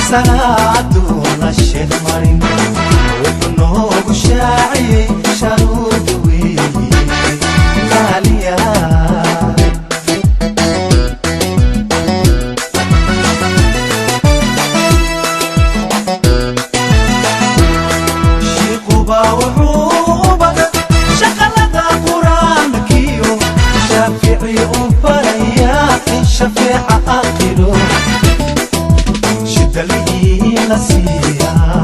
Salaaduna sheekh marin wuxuu noogu shaaciyey sharuudu weeye qaaliya. Shiikuba wuxuu badan shaqalada qur-aankiyo shaafici u barayaa in shafeeca aakhiro shidalihii la siiyaa.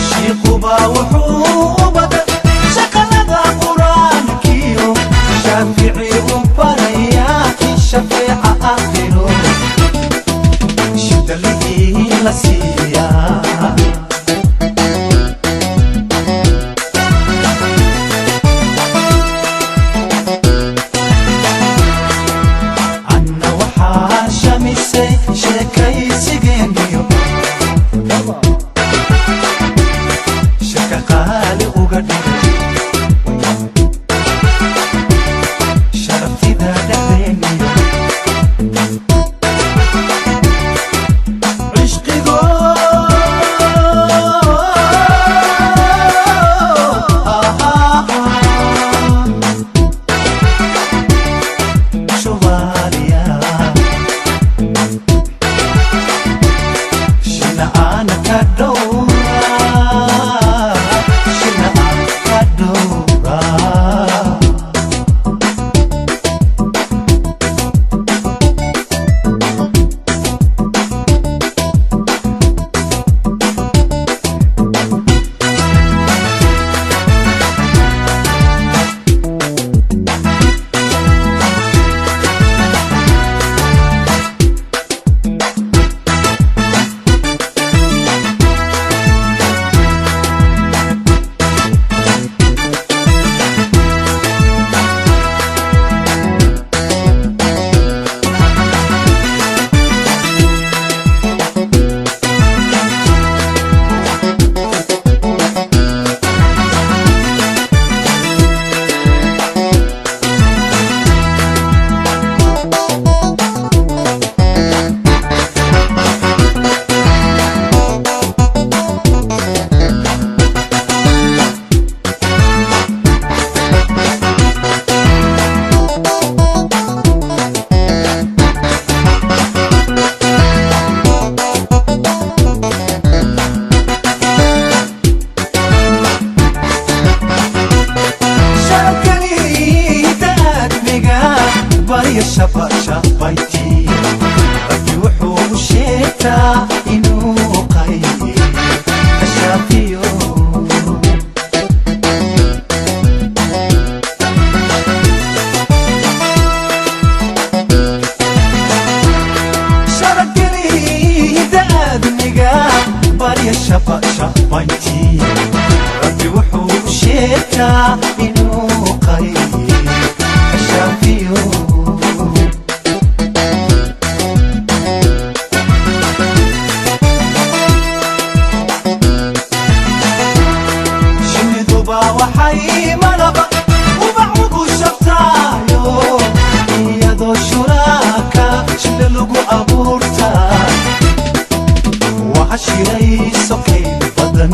Shiikuba wuxuu badan shaqalada qur-aankiyo shaafici u barayaa in shafeeca aakhiro shidalihii la siiyaa. Anna waxaa shamisay sheekaysigeeniyo shaka qaali uga dhigay sharaftida dhexdeeniyo cishqigo. Soomaaliya shina aana ka dhowra, shina aan ka dhowra. Sharafkaniida aadmiga barya shabashabayti, rabbi wuxuu u sheegtaa inuu qay kashaafiyo. Sharafkaniida aadmiga barya shabashabayti, rabbi wuxuu u sheegtaa inuu qay kashaafiyo. Shinniduba waxay malaba ubax ugu shabtaayo iyadoo shuraaka shinni lagu abuurtaa, waxa shiray sokay badan.